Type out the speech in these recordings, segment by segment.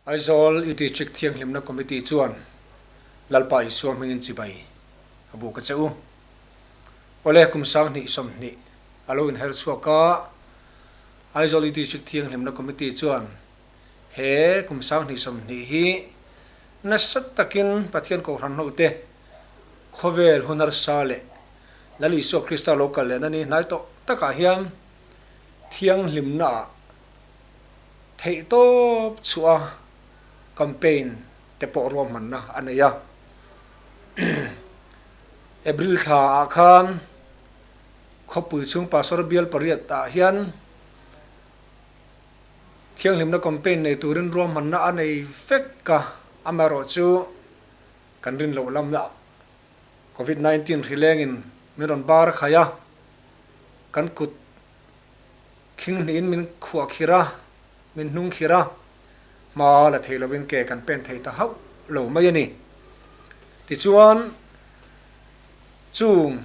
Aizawl I District Thianghlimna Committee chuan Lalpa Isua hmingin chibai a buk a che u. Awle kum 2020 a lo inher chhuak a, Aizawl I District Thianghlimna Committee chuan he kum 2020 hi nasa takin Pathian Kohhran hote khawvel hun harsa leh Lal Isua Krista lo kal lehna ni hnai tawh takah hian thianghlimnaah theihtawp chhuah a campaign te pawh ruahmanna a nei a. April thla ah khan khawpui chhung Pastor bial pariat ah hian thianghlimna campaign nei turin ruahmanna a nei vek a, amaherawhchu kan rin loh lam ah Covid 19 hri lengin min rawn bar khaih a, kan kut Khing hnihin min khuah khir a, min hnung khir a, hma la thei lovin ke kan pen thei ta hauh lo mai a ni. Tichuan, chung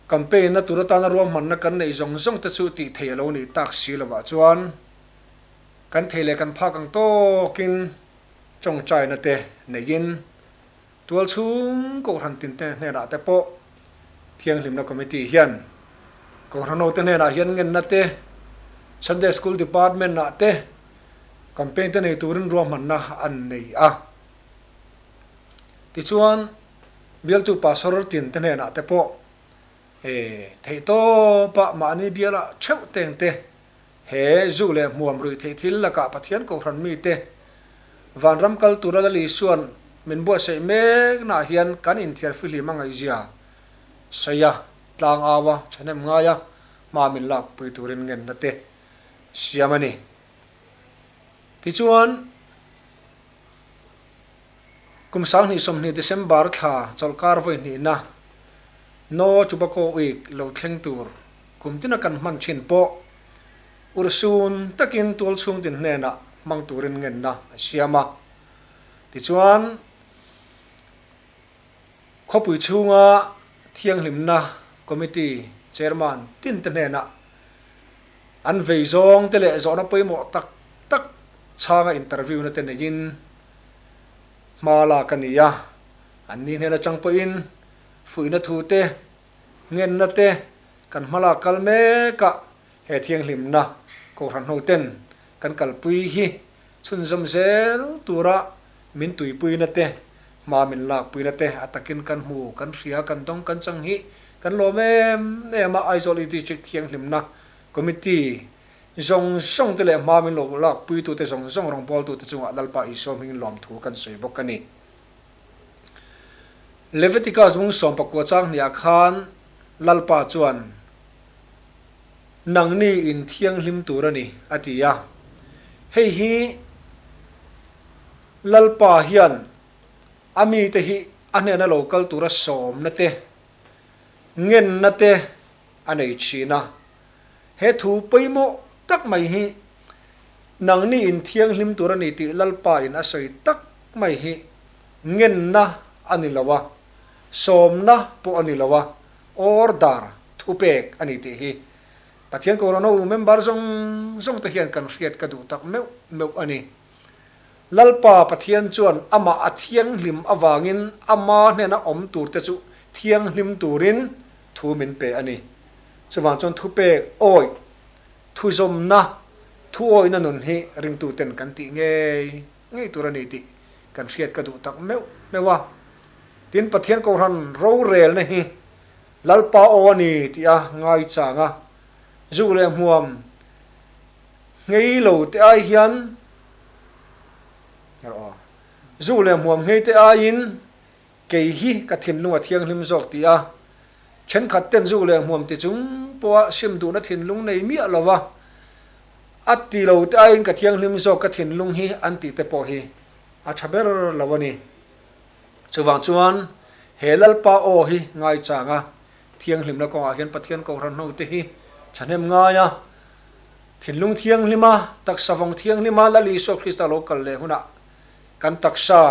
campaign na tur atana ruahmanna kan neih zawng zawng te chu tih thei a lo nih tak si lovah chuan kan thei leh kan phak ang tawkin tawngtaina te neiin Tual chhung Kohhran tinte hnenah te pawh Thianghlimna Committee hian Kohhran hote hnenah hian ngenna te, Sunday School Department ah te campaign te nei turin ruahmanna an nei a. Tichuan, bialtu pastor tinte hnenah te pawh theihtawpah mahni bialah theuh teng te He zu leh hmuam ruih theih thil lakah Pathian Kohhran mite vanram kal tura Lal Isua'n min buatsaih meknaah hian kan inthiar fihlim a ngaihzia sawi a, tlang au a, thahnem ngai a, hma min lakpui turin ngenna te siam a ni. Tichuan, kum 2020 December thla chawlhkar vawi hnihna No Tobacco Week lo thleng tur Kum tina kan hman thin pawh urhsun takin tual chhungtin hnenah hmang turin ngenna a siam a. Tichuan, khawpui chhunga thianghlimna committee chairman tinte hnenah an vei zawng te leh zawhna pawimawh tak tak chhanga interview na te neiin hma lak a ni a. Anni hnen atang pawhin fuihna thu te Ngenna te kan hmalak kal mek a, he thianghlimna Kohhran hoten kan kalpui hi chhunzawm zel tura min tuipuina te, hma min lakpuina te a takin kan hmu, kan hria, kan dawng, kan chang hi kan lawm em em a, Aizawl E District Thianghlimna Committee zawng zawng te leh hma min lo lakpuitute zawng zawng rawngbawltute chungah Lalpa Isua hmingin lawmthu kan sawi bawk a ni. Leviticus mung 19 chang hniah khan Lalpa chuan, Nangni in thianghlim tur a ni, a ti a. Hei hi Lalpa hian a mite hi a hnena lo kal tura sawmna te, ngenna te a nei thin a. He thu pawimawh tak mai hi nangni in thianghlim tur a ni tih Lalpa in a sawi tak mai hi ngenna a ni lo a, sawmna pawh a ni lo a, order, thupek a ni tih hi Pathian Kohhran ho member zawng zawng te hian kan hriat ka duh tak meuh meuh a ni. Lalpa Pathian chuan amah a thianghlim avangin ama hnena awm tur te chu thianghlim turin thu min pe a ni. Chuvang chuan thupek awih, thuzawmna, thuawihna nun hi ringtuten kan tih ngei ngei tur a ni tih kan hriat ka duh tak meuh meuh a. Tin, Pathian Kohhran rorelna hi Lalpa aw a ni tih a ngai chang a, zu leh hmuam nghei lo te ai hian zu leh hmuam nghei te aiin Kei hi ka thinlung a thianghlim zawk ti a, thenkhat ten zu leh hmuam ti chung pawha sim duhna thinlung nei miah lo va, a ti lo te aiin ka thianghlim zawk ka thinlung hi an tih te pawh hi a tha ber lo a ni. Chuvang chuan he Lalpa aw hi ngaichang a, thianghlimna kawngah hian Pathian Kohhran ho te hi thahnem ngai a, thinlung thianghlim a, taksa vawng thianghlim a Lal Isua Krista lo kal leh hunah kan taksa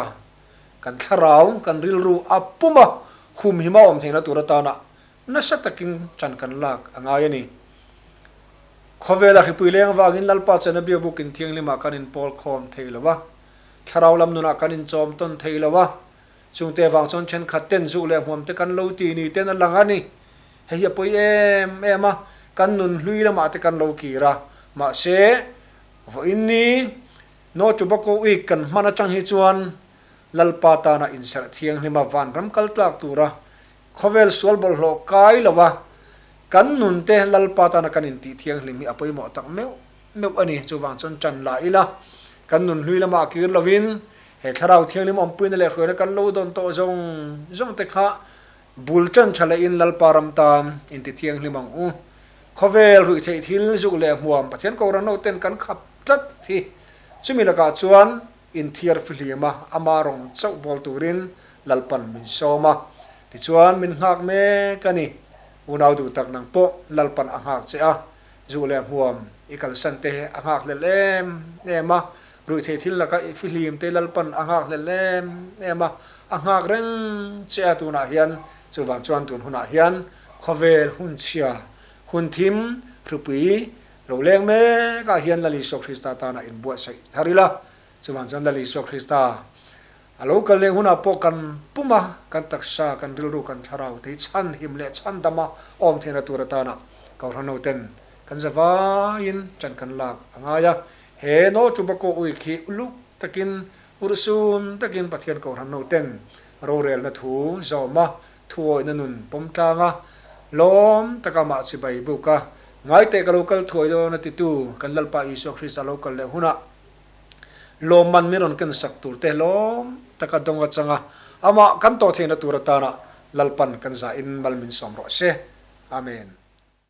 Kan thlarau, kan rilru a pum a, humhim a awm theihna tur atana nasa takin chan kan lak a ngai a ni. Khawvela hripui leng vangin Lalpa chena biakbuk inthianghlimah kan inpawl khawm thei lo a, thlarau lam nunah kan inchawm tawn thei lo a, chungte vang chuan thenkhat ten zuk leh hmuam te kan lo ti ni ten a lang a ni. Hei hi a pawi em em a, kan nun hlui lamah te kan lo kir a, mahse vawiin ni No Tobacco Week kan hman atang hi chuan Lalpa tana inserh thianghlima vanram kal tlak tura Khawvel sual bawlhhlawh kai lo a, kan nun te Lalpa tana kan intih thianghlim hi a pawimawh tak meuh meuh a ni. Chuvang chuan ṭan la ila, kan nun hlui lamah kir lovin he thlarau thianghlim awmpuina leh hruaina kan lo dawn tawh zawng zawng te kha bul ṭan ṭha lehin Lalpa ram tan inti thianghlim ang u. Khawvel ruih theih thil zuk leh hmuam Pathian Kohhran ho ten kan khap tlat hi chumi lakah chuan Inthiar fihlim a, ama rawng chauh bawl turin Lalpan min sawm a. Tichuan min nghak mek a ni. Unau duh tak nang pawh Lalpan a nghak che a, zu leh hmuam i kalsan te a nghak hlel em em a, ruihtheih thil laka i fihlim te Lalpan a nghak hlel em em a, a nghak reng che a tunah hian. Chuvang chuan tun hunah hian khawvel hun chhia, hun thim, hrupui Lo leng mekah hian Lal Isua Krista tana inbuatsaih thar ila, chuvang chuan Lal Isua Krista a lo kal leh hunah pawh kan pum a, kan taksa, kan rilru, kan thlarau te hi chhanhim leh chhandama awm theihna tur atana Kohhranho ten kan za vaiin ṭan kan lak a ngai a. He No Tobacco Week hi uluk takin, urhsun takin Pathian Kohhranho ten rorelna thu zawm a, thuawihna nun pawm tlang a, lawm taka mah chibai buk a, Ngaiteh ka lo kal thuai dawn a titu kan Lalpa Isua Krista lo kal leh hunah lawmman min rawn ken sak tur te lawm taka dawng a chang a, amah kan tawh theihna tur atana Lalpan kan zahin mal min sawm rawh se. Amen.